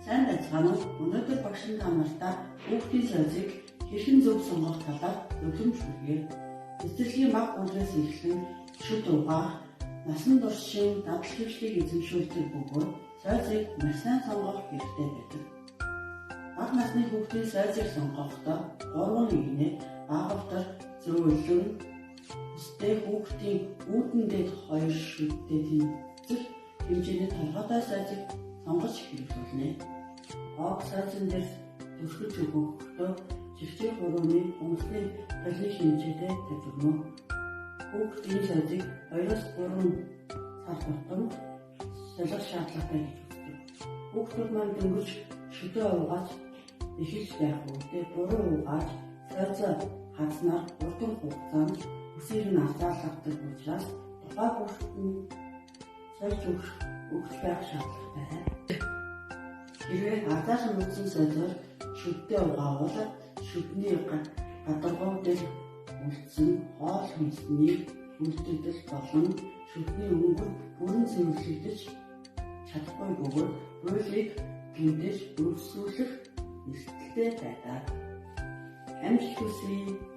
Сайн байцгаана уу? Өнөөдөр багш нь та нартай хүүхдийн сойзыг хэрхэн зөв сонгох талаар зөвлөмж хүргэе. Цэцэрлэгийн бага бүлгээс эхлэн шүд угаах, насан туршийн дадал хөвшлийг эзэмшүүлдэг бөгөөд сойзыг маш сайн сонгох хэрэгтэй байдаг. Бага насны хүүхдийн сойзыг сонгохдоо 3 нэгнээ багавдар зөөлөн өстэй хүүхдийн үүдэн дээд 2 шүдтэй тэнцэх хэмжээний толгойтой сойзыг сонгож хэрэглүүлнэ. Ог сойзон дээр түрхэж өгөхдөө чигчээ хурууны гомсны толны хэмжээтэй тавьж өгнө. Хүүхдийн сойзыг 2-3 сар тутам солих шаардлагатай гэж үздэг. Хүүхдүүд маань дөнгөж шүдээ угааж эхэлж байх үедээ буруу угааж сойзоо хадсанаар хурдан хугацаанд үсээр нь алзаалгадаг учраас тухай хүүхдэд нь сольж өгч байх шаардлагатай. Хэрвээ алзаалан нүцгэн сойзоор шүддээ угаавал шүдний гадаргуу дээр үлдсэн хоол хүнсний үлдэгдэл болон шүдний өнгө бүрэн цэвэрлэгдэж чадахгүй бөгөөд буйлыг гэмтэж өргөсүүлэх эрсдэлтэй байдаг. Амжилт хүсье.